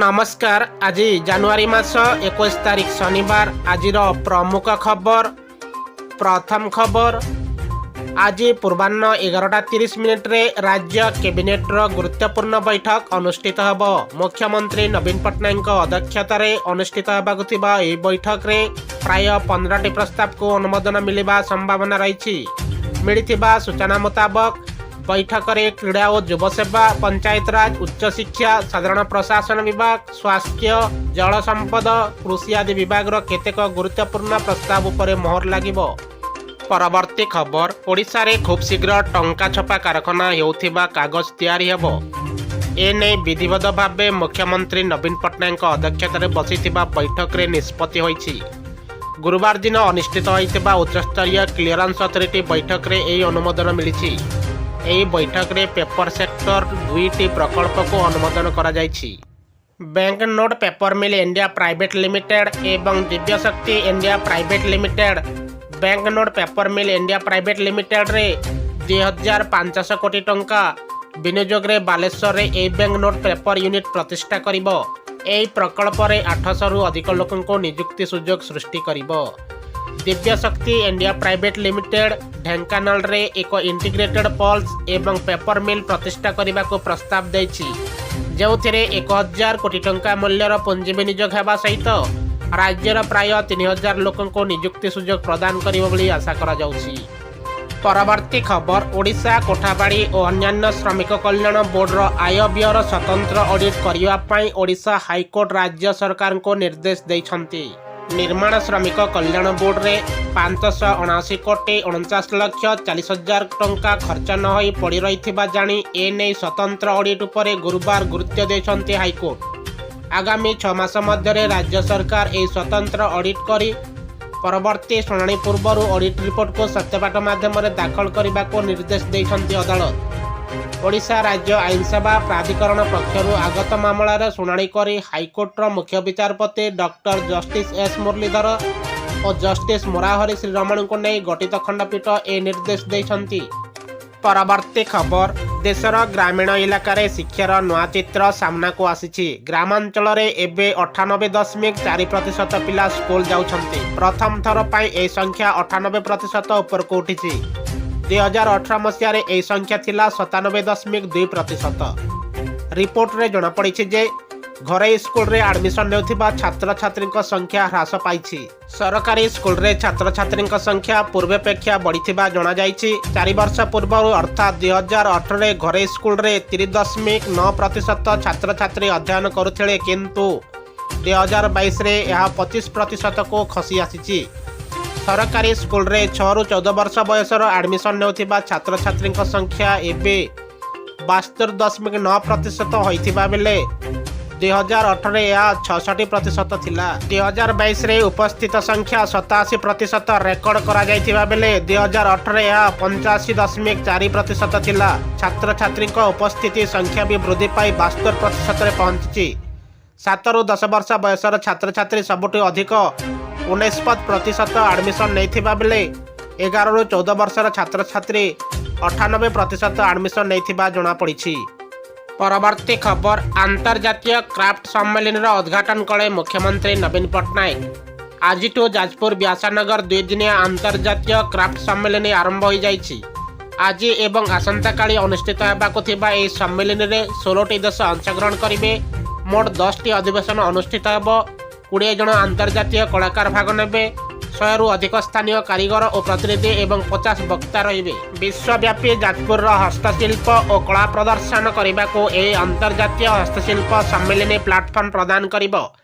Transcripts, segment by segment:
ନମସ୍କାର। ଆଜି ଜାନୁଆରୀ ମାସ 21 ତାରିଖ, ଶନିବାର। ଆଜିର ପ୍ରମୁଖ ଖବର। ପ୍ରଥମ ଖବର, ଆଜି ପୂର୍ବାହ୍ନ 11ଟା 30 ମିନିଟ୍ରେ ରାଜ୍ୟ କ୍ୟାବିନେଟ୍ର ଗୁରୁତ୍ୱପୂର୍ଣ୍ଣ ବୈଠକ ଅନୁଷ୍ଠିତ ହେବ। ମୁଖ୍ୟମନ୍ତ୍ରୀ ନବୀନ ପଟ୍ଟନାୟକଙ୍କ ଅଧ୍ୟକ୍ଷତାରେ ଅନୁଷ୍ଠିତ ହେବାକୁ ଥିବା ଏହି ବୈଠକରେ ପ୍ରାୟ 15ଟି ପ୍ରସ୍ତାବକୁ ଅନୁମୋଦନ ମିଳିବା ସମ୍ଭାବନା ରହିଛି। ମିଳିଥିବା ସୂଚନା ମୁତାବକ, ବୈଠକରେ କ୍ରୀଡ଼ା ଓ ଯୁବସେବା, ପଞ୍ଚାୟତରାଜ, ଉଚ୍ଚଶିକ୍ଷା, ସାଧାରଣ ପ୍ରଶାସନ ବିଭାଗ, ସ୍ୱାସ୍ଥ୍ୟ, ଜଳ ସମ୍ପଦ, କୃଷି ଆଦି ବିଭାଗର କେତେକ ଗୁରୁତ୍ୱପୂର୍ଣ୍ଣ ପ୍ରସ୍ତାବ ଉପରେ ମୋହର ଲାଗିବ। ପରବର୍ତ୍ତୀ ଖବର, ଓଡ଼ିଶାରେ ଖୁବ୍ ଶୀଘ୍ର ଟଙ୍କା ଛପା କାରଖାନା ହେଉଥିବା କାଗଜ ତିଆରି ହେବ। ଏନେଇ ବିଧିବଦ୍ଧ ଭାବେ ମୁଖ୍ୟମନ୍ତ୍ରୀ ନବୀନ ପଟ୍ଟନାୟକଙ୍କ ଅଧ୍ୟକ୍ଷତାରେ ବସିଥିବା ବୈଠକରେ ନିଷ୍ପତ୍ତି ହୋଇଛି। ଗୁରୁବାର ଦିନ ଅନୁଷ୍ଠିତ ହୋଇଥିବା ଉଚ୍ଚସ୍ତରୀୟ କ୍ଲିୟରାନ୍ସ ଅଥରିଟି ବୈଠକରେ ଏହି ଅନୁମୋଦନ ମିଳିଛି। ଏହି ବୈଠକରେ ପେପର ସେକ୍ଟର ଦୁଇଟି ପ୍ରକଳ୍ପକୁ ଅନୁମୋଦନ କରାଯାଇଛି। Bank note paper mill India private limited ଏବଂ ଦିବ୍ୟଶକ୍ତି India private limited. Bank note paper mill India private ଲିମିଟେଡ୍ରେ 2500 କୋଟି ଟଙ୍କା ବିନିଯୋଗରେ ବାଲେଶ୍ୱରରେ ଏହି ବ୍ୟାଙ୍କ ନୋଟ୍ ପେପର ୟୁନିଟ୍ ପ୍ରତିଷ୍ଠା କରିବ। ଏହି ପ୍ରକଳ୍ପରେ 800ରୁ ଅଧିକ ଲୋକଙ୍କୁ ନିଯୁକ୍ତି ସୁଯୋଗ ସୃଷ୍ଟି କରିବ। ଦିବ୍ୟଶକ୍ତି ଇଣ୍ଡିଆ ପ୍ରାଇଭେଟ ଲିମିଟେଡ୍ ଢେଙ୍କାନାଳରେ ଏକ ଇଣ୍ଟିଗ୍ରେଟେଡ୍ ପଲ୍ପ ଏବଂ ପେପର ମିଲ୍ ପ୍ରତିଷ୍ଠା କରିବାକୁ ପ୍ରସ୍ତାବ ଦେଇଛି, ଯେଉଁଥିରେ 1000 କୋଟି ଟଙ୍କା ମୂଲ୍ୟର ପୁଞ୍ଜି ବିନିଯୋଗ ହେବା ସହିତ ରାଜ୍ୟର ପ୍ରାୟ 3000 ଲୋକଙ୍କୁ ନିଯୁକ୍ତି ସୁଯୋଗ ପ୍ରଦାନ କରିବ ବୋଲି ଆଶା କରାଯାଉଛି। ପରବର୍ତ୍ତୀ ଖବର, ଓଡ଼ିଶା କୋଠାବାଡ଼ି ଓ ଅନ୍ୟାନ୍ୟ ଶ୍ରମିକ କଲ୍ୟାଣ ବୋର୍ଡର ଆୟ ବ୍ୟୟର ସ୍ୱତନ୍ତ୍ର ଅଡିଟ୍ କରିବା ପାଇଁ ଓଡ଼ିଶା ହାଇକୋର୍ଟ ରାଜ୍ୟ ସରକାରଙ୍କୁ ନିର୍ଦ୍ଦେଶ ଦେଇଛନ୍ତି। ନିର୍ମାଣ ଶ୍ରମିକ କଲ୍ୟାଣ ବୋର୍ଡରେ 579 କୋଟି 49 ଲକ୍ଷ 40 ହଜାର ଟଙ୍କା ଖର୍ଚ୍ଚ ନ ହୋଇ ପଡ଼ି ରହିଥିବା ଜାଣି ଏ ନେଇ ସ୍ୱତନ୍ତ୍ର ଅଡିଟ୍ ଉପରେ ଗୁରୁବାର ଗୁରୁତ୍ୱ ଦେଇଛନ୍ତି ହାଇକୋର୍ଟ। ଆଗାମୀ 6 ମାସ ମଧ୍ୟରେ ରାଜ୍ୟ ସରକାର ଏହି ସ୍ୱତନ୍ତ୍ର ଅଡିଟ୍ କରି ପରବର୍ତ୍ତୀ ଶୁଣାଣି ପୂର୍ବରୁ ଅଡିଟ୍ ରିପୋର୍ଟକୁ ସତ୍ୟପାଠ ମାଧ୍ୟମରେ ଦାଖଲ କରିବାକୁ ନିର୍ଦ୍ଦେଶ ଦେଇଛନ୍ତି ଅଦାଲତ। ଓଡ଼ିଶା ରାଜ୍ୟ ଆଇନସେବା ପ୍ରାଧିକରଣ ପକ୍ଷରୁ ଆଗତ ମାମଲାର ଶୁଣାଣି କରି ହାଇକୋର୍ଟର ମୁଖ୍ୟ ବିଚାରପତି ଡକ୍ଟର ଜଷ୍ଟିସ୍ ଏସ୍ ମୁରଲୀଧର ଓ ଜଷ୍ଟିସ୍ ମୁରାହରି ଶ୍ରୀରମଣଙ୍କୁ ନେଇ ଗଠିତ ଖଣ୍ଡପୀଠ ଏ ନିର୍ଦ୍ଦେଶ ଦେଇଛନ୍ତି। ପରବର୍ତ୍ତୀ ଖବର, ଦେଶର ଗ୍ରାମୀଣ ଇଲାକାରେ ଶିକ୍ଷାର ନୂଆ ଚିତ୍ର ସାମ୍ନାକୁ ଆସିଛି। ଗ୍ରାମାଞ୍ଚଳରେ ଏବେ 98.4% ପିଲା ସ୍କୁଲ ଯାଉଛନ୍ତି। ପ୍ରଥମ ଥର ପାଇଁ ଏହି ସଂଖ୍ୟା 98% ଉପରକୁ ଉଠିଛି। 2018 ମସିହାରେ ଏହି ସଂଖ୍ୟା ଥିଲା 97.2%। ରିପୋର୍ଟରେ ଜଣାପଡ଼ିଛି ଯେ ଘରୋଇ ସ୍କୁଲରେ ଆଡମିସନ ନେଉଥିବା ଛାତ୍ରଛାତ୍ରୀଙ୍କ ସଂଖ୍ୟା ହ୍ରାସ ପାଇଛି। ସରକାରୀ ସ୍କୁଲରେ ଛାତ୍ରଛାତ୍ରୀଙ୍କ ସଂଖ୍ୟା ପୂର୍ବାପେକ୍ଷା ବଢ଼ିଥିବା ଜଣାଯାଇଛି। 4 ବର୍ଷ ପୂର୍ବରୁ, ଅର୍ଥାତ୍ 2018ରେ ଘରୋଇ ସ୍କୁଲରେ 30.9% ଛାତ୍ରଛାତ୍ରୀ ଅଧ୍ୟୟନ କରୁଥିଲେ, କିନ୍ତୁ 2022ରେ ଏହା 25%କୁ ଖସି ଆସିଛି। ସରକାରୀ ସ୍କୁଲରେ 6ରୁ 14 ବର୍ଷ ବୟସର ଆଡମିସନ ନେଉଥିବା ଛାତ୍ରଛାତ୍ରୀଙ୍କ ସଂଖ୍ୟା ଏବେ 72.9% ହୋଇଥିବା ବେଳେ 2018ରେ ଏହା 66% ଥିଲା। 2022ରେ ଉପସ୍ଥିତ ସଂଖ୍ୟା 87% ରେକର୍ଡ କରାଯାଇଥିବା ବେଳେ 2018ରେ ଏହା 85.4% ଥିଲା। ଛାତ୍ରଛାତ୍ରୀଙ୍କ ଉପସ୍ଥିତି ସଂଖ୍ୟା ବି ବୃଦ୍ଧି ପାଇ 72%ରେ ପହଞ୍ଚିଛି। 7ରୁ 10 ବର୍ଷ ବୟସର ଛାତ୍ରଛାତ୍ରୀ ସବୁଠୁ ଅଧିକ 19% ଆଡମିସନ ନେଇଥିବା ବେଳେ 11ରୁ 14 ବର୍ଷର ଛାତ୍ରଛାତ୍ରୀ 98% ଆଡମିସନ ନେଇଥିବା ଜଣାପଡ଼ିଛି। ପରବର୍ତ୍ତୀ ଖବର, ଆନ୍ତର୍ଜାତୀୟ କ୍ରାଫ୍ଟ ସମ୍ମିଳନୀର ଉଦ୍ଘାଟନ କଲେ ମୁଖ୍ୟମନ୍ତ୍ରୀ ନବୀନ ପଟ୍ଟନାୟକ। ଆଜିଠୁ ଯାଜପୁର ବ୍ୟାସନଗର ଦୁଇଦିନିଆ ଆନ୍ତର୍ଜାତୀୟ କ୍ରାଫ୍ଟ ସମ୍ମିଳନୀ ଆରମ୍ଭ ହୋଇଯାଇଛି। ଆଜି ଏବଂ ଆସନ୍ତାକାଲି ଅନୁଷ୍ଠିତ ହେବାକୁ ଥିବା ଏହି ସମ୍ମିଳନୀରେ 16ଟି ଦେଶ ଅଂଶଗ୍ରହଣ କରିବେ। ମୋଟ 10ଟି ଅଧିବେଶନ ଅନୁଷ୍ଠିତ ହେବ। 20 ଜଣ ଆନ୍ତର୍ଜାତୀୟ କଳାକାର ଭାଗ ନେବେ। 100ରୁ ଅଧିକ ସ୍ଥାନୀୟ କାରିଗର ଓ ପ୍ରତିନିଧି ଏବଂ 50 ବକ୍ତା ରହିବେ। ବିଶ୍ୱବ୍ୟାପୀ ଯାଜପୁରର ହସ୍ତଶିଳ୍ପ ଓ କଳା ପ୍ରଦର୍ଶନ କରିବାକୁ ଏହି ଅନ୍ତର୍ଜାତୀୟ ହସ୍ତଶିଳ୍ପ ସମ୍ମିଳନୀ ପ୍ଲାଟଫର୍ମ ପ୍ରଦାନ କରିବ,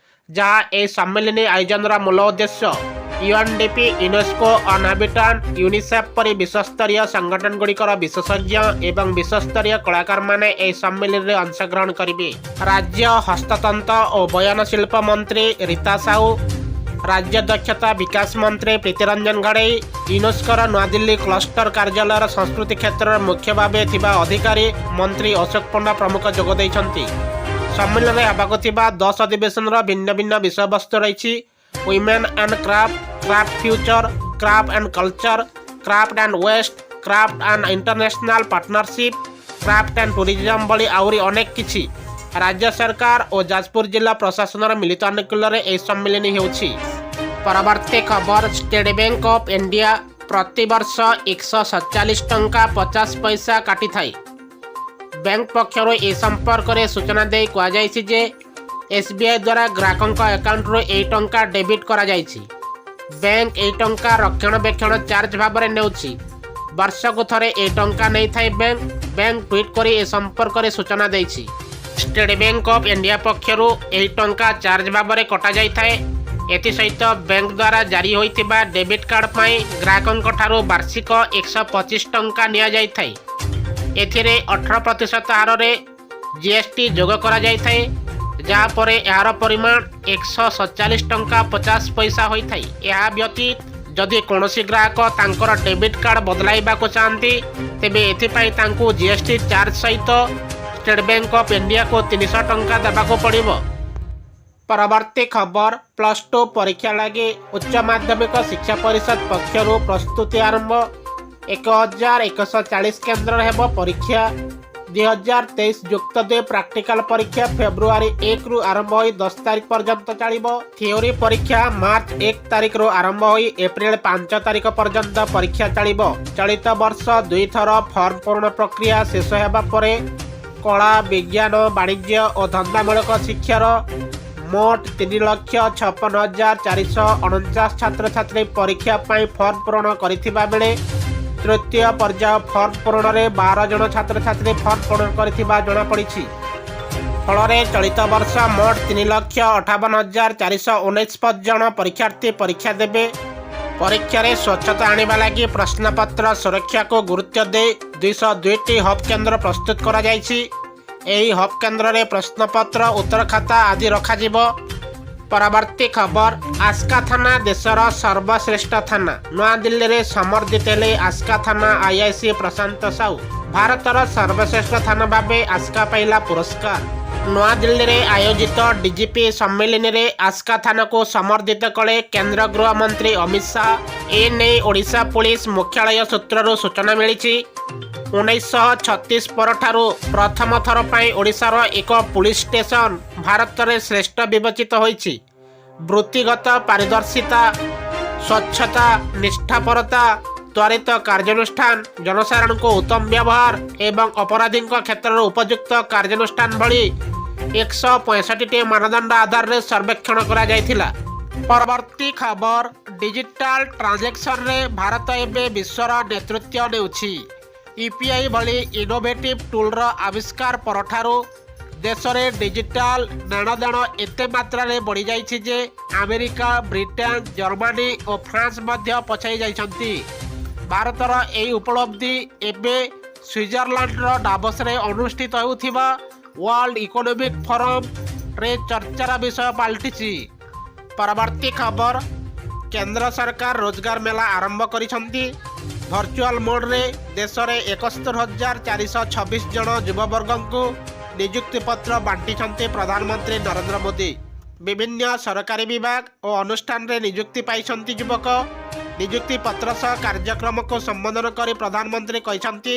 ଯାହା ଏହି ସମ୍ମିଳନୀ ଆୟୋଜନର ମୂଳ ଉଦ୍ଦେଶ୍ୟ। ୟୁଏନ୍ଡିପି, ୟୁନେସ୍କୋ, ଅନହାବିଟାଟ, ୟୁନିସେଫ୍ ପରି ବିଶ୍ୱସ୍ତରୀୟ ସଂଗଠନଗୁଡ଼ିକର ବିଶେଷଜ୍ଞ ଏବଂ ବିଶ୍ୱସ୍ତରୀୟ କଳାକାରମାନେ ଏହି ସମ୍ମିଳନୀରେ ଅଂଶଗ୍ରହଣ କରିବେ। ରାଜ୍ୟ ହସ୍ତତନ୍ତ ଓ ବୟନଶିଳ୍ପ ମନ୍ତ୍ରୀ ରୀତା ସାହୁ, ରାଜ୍ୟ ଦକ୍ଷତା ବିକାଶ ମନ୍ତ୍ରୀ ପ୍ରୀତିରଞ୍ଜନ ଘଡ଼େଇ, ୟୁନେସ୍କୋର ନୂଆଦିଲ୍ଲୀ କ୍ଲଷ୍ଟର କାର୍ଯ୍ୟାଳୟର ସଂସ୍କୃତି କ୍ଷେତ୍ରର ମୁଖ୍ୟ ଭାବେ ଥିବା ଅଧିକାରୀ ମନ୍ତ୍ରୀ ଅଶୋକ ପଣ୍ଡା ପ୍ରମୁଖ ଯୋଗ ଦେଇଛନ୍ତି। ସମ୍ମିଳନୀରେ ହେବାକୁ ଥିବା 10 ଅଧିବେଶନର ଭିନ୍ନ ଭିନ୍ନ ବିଷୟବସ୍ତୁ ରହିଛି: Women and craft, craft future, craft and culture, craft and waste, craft and international partnership, craft and tourism ଭଳି ଆହୁରି ଅନେକ କିଛି। ରାଜ୍ୟ ସରକାର ଓ ଯାଜପୁର ଜିଲ୍ଲା ପ୍ରଶାସନର ମିଳିତ ଆନୁକୂଲ୍ୟରେ ଏହି ସମ୍ମିଳନୀ ହେଉଛି। ପରବର୍ତ୍ତୀ ଖବର, ଷ୍ଟେଟ୍ ବ୍ୟାଙ୍କ ଅଫ୍ ଇଣ୍ଡିଆ ପ୍ରତିବର୍ଷ 147 ଟଙ୍କା 50 ପଇସା କାଟିଥାଏ। ବ୍ୟାଙ୍କ ପକ୍ଷରୁ ଏ ସମ୍ପର୍କରେ ସୂଚନା ଦେଇ କୁହାଯାଇଛି ଯେ ଏସ୍ବିଆଇ ଦ୍ୱାରା ଗ୍ରାହକଙ୍କ ଆକାଉଣ୍ଟରୁ ଏହି ଟଙ୍କା ଡେବିଟ୍ କରାଯାଇଛି। ବ୍ୟାଙ୍କ ଏହି ଟଙ୍କା ରକ୍ଷଣାବେକ୍ଷଣ ଚାର୍ଜ ଭାବରେ ନେଉଛି। ବର୍ଷକୁ ଥରେ ଏହି ଟଙ୍କା ନେଇଥାଏ ବ୍ୟାଙ୍କ। ବ୍ୟାଙ୍କ ଟ୍ୱିଟ୍ କରି ଏ ସମ୍ପର୍କରେ ସୂଚନା ଦେଇଛି। ଷ୍ଟେଟ୍ ବ୍ୟାଙ୍କ ଅଫ୍ ଇଣ୍ଡିଆ ପକ୍ଷରୁ ଏହି ଟଙ୍କା ଚାର୍ଜ ଭାବରେ କଟାଯାଇଥାଏ। ଏଥିସହିତ ବ୍ୟାଙ୍କ ଦ୍ୱାରା ଜାରି ହୋଇଥିବା ଡେବିଟ୍ କାର୍ଡ଼ ପାଇଁ ଗ୍ରାହକଙ୍କ ଠାରୁ ବାର୍ଷିକ 125 ଟଙ୍କା ନିଆଯାଇଥାଏ। ଏଥିରେ 18% ହାରରେ ଜିଏସ୍ଟି ଯୋଗ କରାଯାଇଥାଏ, ଯାହାପରେ ଏହାର ପରିମାଣ 147 ଟଙ୍କା 50 ପଇସା ହୋଇଥାଏ। ଏହା ବ୍ୟତୀତ ଯଦି କୌଣସି ଗ୍ରାହକ ତାଙ୍କର ଡେବିଟ୍ କାର୍ଡ଼ ବଦଳାଇବାକୁ ଚାହାନ୍ତି, ତେବେ ଏଥିପାଇଁ ତାଙ୍କୁ ଜିଏସ୍ଟି ଚାର୍ଜ ସହିତ ଷ୍ଟେଟ୍ ବ୍ୟାଙ୍କ ଅଫ୍ ଇଣ୍ଡିଆକୁ 300 ଟଙ୍କା ଦେବାକୁ ପଡ଼ିବ। ପରବର୍ତ୍ତୀ ଖବର, +2 ପରୀକ୍ଷା ଲାଗି ଉଚ୍ଚ ମାଧ୍ୟମିକ ଶିକ୍ଷା ପରିଷଦ ପକ୍ଷରୁ ପ୍ରସ୍ତୁତି ଆରମ୍ଭ। 1140 କେନ୍ଦ୍ରରେ ହେବ ପରୀକ୍ଷା। 2023 ଯୁକ୍ତ 2 ପ୍ରାକ୍ଟିକାଲ ପରୀକ୍ଷା ଫେବୃଆରୀ 1ରୁ ଆରମ୍ଭ ହୋଇ 10 ତାରିଖ ପର୍ଯ୍ୟନ୍ତ ଚାଲିବ। ଥିଓରି ପରୀକ୍ଷା ମାର୍ଚ୍ଚ 1 ତାରିଖରୁ ଆରମ୍ଭ ହୋଇ ଏପ୍ରିଲ 5 ତାରିଖ ପର୍ଯ୍ୟନ୍ତ ପରୀକ୍ଷା ଚାଲିବ। ଚଳିତ ବର୍ଷ ଦୁଇଥର ଫର୍ମ ପୂରଣ ପ୍ରକ୍ରିୟା ଶେଷ ହେବା ପରେ କଳା, ବିଜ୍ଞାନ, ବାଣିଜ୍ୟ ଓ ଧନ୍ଦାମୂଳକ ଶିକ୍ଷାର ମୋଟ 3,56,449 ଛାତ୍ରଛାତ୍ରୀ ପରୀକ୍ଷା ପାଇଁ ଫର୍ମ ପୂରଣ କରିଥିବା ବେଳେ ତୃତୀୟ ପର୍ଯ୍ୟାୟ ଫର୍ମ ପୂରଣରେ 12 ଜଣ ଛାତ୍ରଛାତ୍ରୀ ଫର୍ମ ପୂରଣ କରିଥିବା ଜଣାପଡ଼ିଛି। ଫଳରେ ଚଳିତ ବର୍ଷ ମୋଟ 3,58,419 ଜଣ ପରୀକ୍ଷାର୍ଥୀ ପରୀକ୍ଷା ଦେବେ। ପରୀକ୍ଷାରେ ସ୍ୱଚ୍ଛତା ଆଣିବା ଲାଗି ପ୍ରଶ୍ନପତ୍ର ସୁରକ୍ଷାକୁ ଗୁରୁତ୍ୱ ଦେଇ 202ଟି ହବ୍ କେନ୍ଦ୍ର ପ୍ରସ୍ତୁତ କରାଯାଇଛି। ଏହି ହବ୍ କେନ୍ଦ୍ରରେ ପ୍ରଶ୍ନପତ୍ର, ଉତ୍ତର ଖାତା ଆଦି ରଖାଯିବ। ପରବର୍ତ୍ତୀ ଖବର, ଆସ୍କା ଥାନା ଦେଶର ସର୍ବଶ୍ରେଷ୍ଠ ଥାନା। ନୂଆଦିଲ୍ଲୀରେ ସମ୍ବର୍ଦ୍ଧିତ ହେଲେ ଆସ୍କା ଥାନା ଆଇଆଇସି ପ୍ରଶାନ୍ତ ସାହୁ। ଭାରତର ସର୍ବଶ୍ରେଷ୍ଠ ଥାନା ଭାବେ ଆସ୍କା ପାଇଲା ପୁରସ୍କାର। ନୂଆଦିଲ୍ଲୀରେ ଆୟୋଜିତ ଡିଜିପି ସମ୍ମିଳନୀରେ ଆସ୍କା ଥାନାକୁ ସମ୍ବର୍ଦ୍ଧିତ କଲେ କେନ୍ଦ୍ର ଗୃହମନ୍ତ୍ରୀ ଅମିତ ଶାହା। ଏ ନେଇ ଓଡ଼ିଶା ପୋଲିସ ମୁଖ୍ୟାଳୟ ସୂତ୍ରରୁ ସୂଚନା ମିଳିଛି। 1936 ପରଠାରୁ ପ୍ରଥମ ଥର ପାଇଁ ଓଡ଼ିଶାର ଏକ ପୋଲିସ ଷ୍ଟେସନ ଭାରତରେ ଶ୍ରେଷ୍ଠ ବିବେଚିତ ହୋଇଛି। ବୃତ୍ତିଗତ ପାରିଦର୍ଶିତା, ସ୍ୱଚ୍ଛତା, ନିଷ୍ଠାପରତା, ତ୍ୱରିତ କାର୍ଯ୍ୟାନୁଷ୍ଠାନ, ଜନସାଧାରଣଙ୍କୁ ଉତ୍ତମ ବ୍ୟବହାର ଏବଂ ଅପରାଧୀଙ୍କ କ୍ଷେତ୍ରରେ ଉପଯୁକ୍ତ କାର୍ଯ୍ୟାନୁଷ୍ଠାନ ଭଳି 165ଟି ମାନଦଣ୍ଡ ଆଧାରରେ ସର୍ବେକ୍ଷଣ କରାଯାଇଥିଲା। ପରବର୍ତ୍ତୀ ଖବର, ଡିଜିଟାଲ ଟ୍ରାଞ୍ଜାକ୍ସନରେ ଭାରତ ଏବେ ବିଶ୍ୱର ନେତୃତ୍ୱ ନେଉଛି। ୟୁପିଆଇ ଭଳି ଇନୋଭେଟିଭ୍ ଟୁଲ୍ର ଆବିଷ୍କାର ପରଠାରୁ ଦେଶରେ ଡିଜିଟାଲ ନେଣଦେଣ ଏତେ ମାତ୍ରାରେ ବଢ଼ିଯାଇଛି ଯେ ଆମେରିକା, ବ୍ରିଟେନ, ଜର୍ମାନୀ ଓ ଫ୍ରାନ୍ସ ମଧ୍ୟ ପଛାଇ ଯାଇଛନ୍ତି। ଭାରତର ଏହି ଉପଲବ୍ଧି ଏବେ ସୁଇଜରଲ୍ୟାଣ୍ଡର ଡାଭୋସରେ ଅନୁଷ୍ଠିତ ହେଉଥିବା ୱାର୍ଲଡ ଇକୋନୋମିକ୍ ଫୋରମରେ ଚର୍ଚ୍ଚାର ବିଷୟ ପାଲଟିଛି। ପରବର୍ତ୍ତୀ ଖବର, କେନ୍ଦ୍ର ସରକାର ରୋଜଗାର ମେଳା ଆରମ୍ଭ କରିଛନ୍ତି। ଭର୍ଚୁଆଲ ମୋଡରେ ଦେଶରେ 71,426 ଜଣ ଯୁବବର୍ଗଙ୍କୁ ନିଯୁକ୍ତି ପତ୍ର ବାଣ୍ଟିଛନ୍ତି ପ୍ରଧାନମନ୍ତ୍ରୀ ନରେନ୍ଦ୍ର ମୋଦି। ବିଭିନ୍ନ ସରକାରୀ ବିଭାଗ ଓ ଅନୁଷ୍ଠାନରେ ନିଯୁକ୍ତି ପାଇଛନ୍ତି ଯୁବକ। ନିଯୁକ୍ତି ପତ୍ର ସହ କାର୍ଯ୍ୟକ୍ରମକୁ ସମ୍ବୋଧନ କରି ପ୍ରଧାନମନ୍ତ୍ରୀ କହିଛନ୍ତି,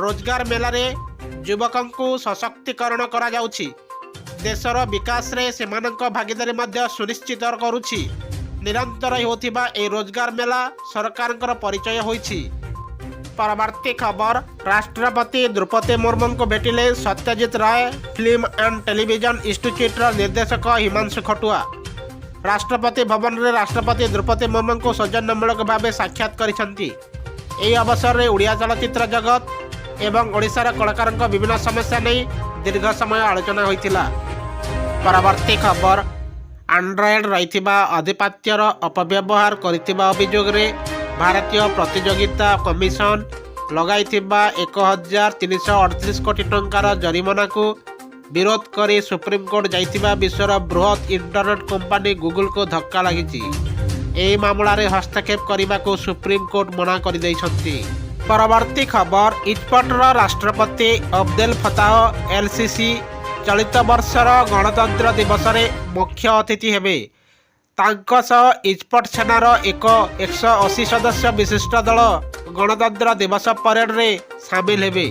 ରୋଜଗାର ମେଳାରେ ଯୁବକଙ୍କୁ ସଶକ୍ତିକରଣ କରାଯାଉଛି। ଦେଶର ବିକାଶରେ ସେମାନଙ୍କ ଭାଗିଦାରୀ ମଧ୍ୟ ସୁନିଶ୍ଚିତ କରୁଛି। ନିରନ୍ତର ହେଉଥିବା ଏହି ରୋଜଗାର ମେଳା ସରକାରଙ୍କର ପରିଚୟ ହୋଇଛି। ପରବର୍ତ୍ତୀ ଖବର, ରାଷ୍ଟ୍ରପତି ଦ୍ରୌପଦୀ ମୁର୍ମୁଙ୍କୁ ଭେଟିଲେ ସତ୍ୟଜିତ ରାୟ ଫିଲ୍ମ ଆଣ୍ଡ ଟେଲିଭିଜନ ଇନଷ୍ଟିଚ୍ୟୁଟ୍ର ନିର୍ଦ୍ଦେଶକ ହିମାଂଶୁ ଖଟୁଆ। ରାଷ୍ଟ୍ରପତି ଭବନରେ ରାଷ୍ଟ୍ରପତି ଦ୍ରୌପଦୀ ମୁର୍ମୁଙ୍କୁ ସୌଜନ୍ୟମୂଳକ ଭାବେ ସାକ୍ଷାତ କରିଛନ୍ତି। ଏହି ଅବସରରେ ଓଡ଼ିଆ ଚଳଚ୍ଚିତ୍ର ଜଗତ ଏବଂ ଓଡ଼ିଶାର କଳାକାରଙ୍କ ବିଭିନ୍ନ ସମସ୍ୟା ନେଇ ଦୀର୍ଘ ସମୟ ଆଲୋଚନା ହୋଇଥିଲା। ପରବର୍ତ୍ତୀ ଖବର, ଆଣ୍ଡ୍ରଏଡ୍ ରହିଥିବା ଆଧିପତ୍ୟର ଅପବ୍ୟବହାର କରିଥିବା ଅଭିଯୋଗରେ ଭାରତୀୟ ପ୍ରତିଯୋଗିତା କମିଶନ ଲଗାଇଥିବା 1338 କୋଟି ଟଙ୍କାର ଜରିମାନାକୁ ବିରୋଧ କରି ସୁପ୍ରିମକୋର୍ଟ ଯାଇଥିବା ବିଶ୍ୱର ବୃହତ୍ ଇଣ୍ଟରନେଟ୍ କମ୍ପାନୀ ଗୁଗୁଲକୁ ଧକ୍କା ଲାଗିଛି। ଏହି ମାମଲାରେ ହସ୍ତକ୍ଷେପ କରିବାକୁ ସୁପ୍ରିମକୋର୍ଟ ମନା କରିଦେଇଛନ୍ତି। ପରବର୍ତ୍ତୀ ଖବର, ଇଜିପ୍ଟର ରାଷ୍ଟ୍ରପତି ଅବଦେଲ ଫତାହ ଏଲ୍ ସିସି ଚଳିତ ବର୍ଷର ଗଣତନ୍ତ୍ର ଦିବସରେ ମୁଖ୍ୟ ଅତିଥି ହେବେ। ତାଙ୍କ ସହ ଇଜିପ୍ଟ ସେନାର ଏକ 180 ସଦସ୍ୟ ବିଶିଷ୍ଟ ଦଳ ଗଣତନ୍ତ୍ର ଦିବସ ପରେଡରେ ସାମିଲ ହେବେ।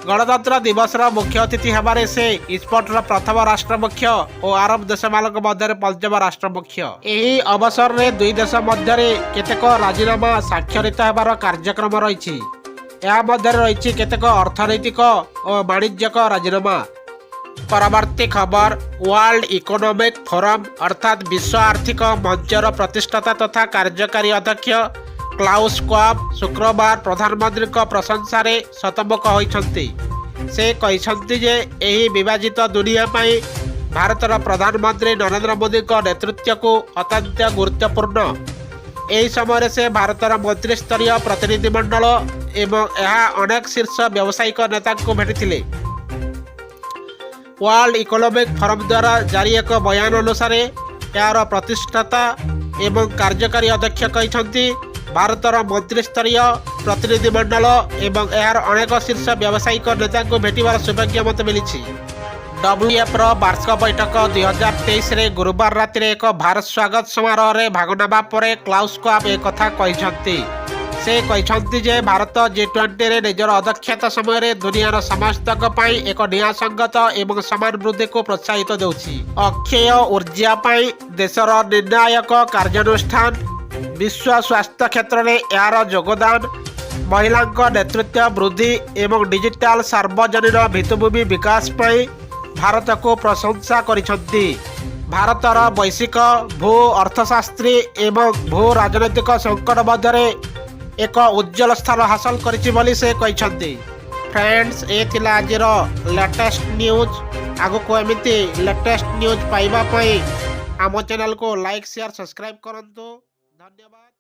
ଗଣତନ୍ତ୍ର ଦିବସର ମୁଖ୍ୟ ଅତିଥି ହେବାରେ ସେ ଇଜିପ୍ଟର ପ୍ରଥମ ରାଷ୍ଟ୍ରମୁଖ୍ୟ ଓ ଆରବ ଦେଶମାନଙ୍କ ମଧ୍ୟରେ ପଞ୍ଚମ ରାଷ୍ଟ୍ରମୁଖ୍ୟ। ଏହି ଅବସରରେ ଦୁଇ ଦେଶ ମଧ୍ୟରେ କେତେକ ରାଜିନାମା ସ୍ୱାକ୍ଷରିତ ହେବାର କାର୍ଯ୍ୟକ୍ରମ ରହିଛି। ଏହା ମଧ୍ୟରେ ରହିଛି କେତେକ ଅର୍ଥନୈତିକ ଓ ବାଣିଜ୍ୟିକ ରାଜିନାମା। ପରବର୍ତ୍ତୀ ଖବର, ୱାର୍ଲଡ ଇକୋନୋମିକ୍ ଫୋରମ୍ ଅର୍ଥାତ୍ ବିଶ୍ୱ ଆର୍ଥିକ ମଞ୍ଚର ପ୍ରତିଷ୍ଠାତା ତଥା କାର୍ଯ୍ୟକାରୀ ଅଧ୍ୟକ୍ଷ କ୍ଲାଉସ୍ ସ୍କ୍ୱାବ୍ ଶୁକ୍ରବାର ପ୍ରଧାନମନ୍ତ୍ରୀଙ୍କ ପ୍ରଶଂସାରେ ଶତମୁଖ ହୋଇଛନ୍ତି। ସେ କହିଛନ୍ତି ଯେ ଏହି ବିଭାଜିତ ଦୁନିଆ ପାଇଁ ଭାରତର ପ୍ରଧାନମନ୍ତ୍ରୀ ନରେନ୍ଦ୍ର ମୋଦିଙ୍କ ନେତୃତ୍ୱକୁ ଅତ୍ୟନ୍ତ ଗୁରୁତ୍ୱପୂର୍ଣ୍ଣ। ଏହି ସମୟରେ ସେ ଭାରତର ମନ୍ତ୍ରିସ୍ତରୀୟ ପ୍ରତିନିଧିମଣ୍ଡଳ ଏବଂ ଏହା ଅନେକ ଶୀର୍ଷ ବ୍ୟବସାୟିକ ନେତାଙ୍କୁ ଭେଟିଥିଲେ। ୱାର୍ଲଡ ଇକୋନୋମିକ୍ ଫୋରମ୍ ଦ୍ୱାରା ଜାରି ଏକ ବୟାନ ଅନୁସାରେ, ଏହାର ପ୍ରତିଷ୍ଠାତା ଏବଂ କାର୍ଯ୍ୟକାରୀ ଅଧ୍ୟକ୍ଷ କହିଛନ୍ତି, ଭାରତର ମନ୍ତ୍ରିସ୍ତରୀୟ ପ୍ରତିନିଧିମଣ୍ଡଳ ଏବଂ ଏହାର ଅନେକ ଶୀର୍ଷ ବ୍ୟବସାୟିକ ନେତାଙ୍କୁ ଭେଟିବାର ସୌଭାଗ୍ୟ ମୋତେ ମିଳିଛି। ଡବ୍ଲ୍ୟୁଏଫ୍ର ବାର୍ଷିକ ବୈଠକ 2023ରେ ଗୁରୁବାର ରାତିରେ ଏକ ଭାରତ ସ୍ୱାଗତ ସମାରୋହରେ ଭାଗ ନେବା ପରେ କ୍ଲାଉସ୍ ସ୍କ୍ୱାବ୍ ଏକଥା କହିଛନ୍ତି। ସେ କହିଛନ୍ତି ଯେ ଭାରତ ଜି-20ରେ ନିଜର ଅଧ୍ୟକ୍ଷତା ସମୟରେ ଦୁନିଆର ସମସ୍ତଙ୍କ ପାଇଁ ଏକ ନ୍ୟାୟସଙ୍ଗତ ଏବଂ ସମାନ ବୃଦ୍ଧିକୁ ପ୍ରୋତ୍ସାହିତ ଦେଉଛି। ଅକ୍ଷୟ ଉର୍ଜା ପାଇଁ ଦେଶର ନିର୍ଣ୍ଣାୟକ କାର୍ଯ୍ୟାନୁଷ୍ଠାନ, ବିଶ୍ୱ ସ୍ୱାସ୍ଥ୍ୟ କ୍ଷେତ୍ରରେ ଏହାର ଯୋଗଦାନ, ମହିଳାଙ୍କ ନେତୃତ୍ୱ ବୃଦ୍ଧି ଏବଂ ଡିଜିଟାଲ ସାର୍ବଜନୀନ ଭିତ୍ତିଭୂମି ବିକାଶ ପାଇଁ ଭାରତକୁ ପ୍ରଶଂସା କରିଛନ୍ତି। ଭାରତର ବୈଶ୍ୱିକ ଭୂ ଅର୍ଥଶାସ୍ତ୍ରୀ ଏବଂ ଭୂ ରାଜନୈତିକ ସଙ୍କଟ ମଧ୍ୟରେ ଏକ ଉଜ୍ଜ୍ୱଳ ସ୍ଥାନ ହାସଲ କରିଛି ବୋଲି ସେ କହିଛନ୍ତି। ଫ୍ରେଣ୍ଡସ୍, ଏ ଥିଲା ଆଜିର ଲାଟେଷ୍ଟ ନ୍ୟୁଜ୍। ଆଗକୁ ଏମିତି ଲାଟେଷ୍ଟ ନ୍ୟୁଜ୍ ପାଇବା ପାଇଁ ଆମ ଚ୍ୟାନେଲକୁ ଲାଇକ୍, ସେୟାର, ସବସ୍କ୍ରାଇବ୍ କରନ୍ତୁ। ଧନ୍ୟବାଦ।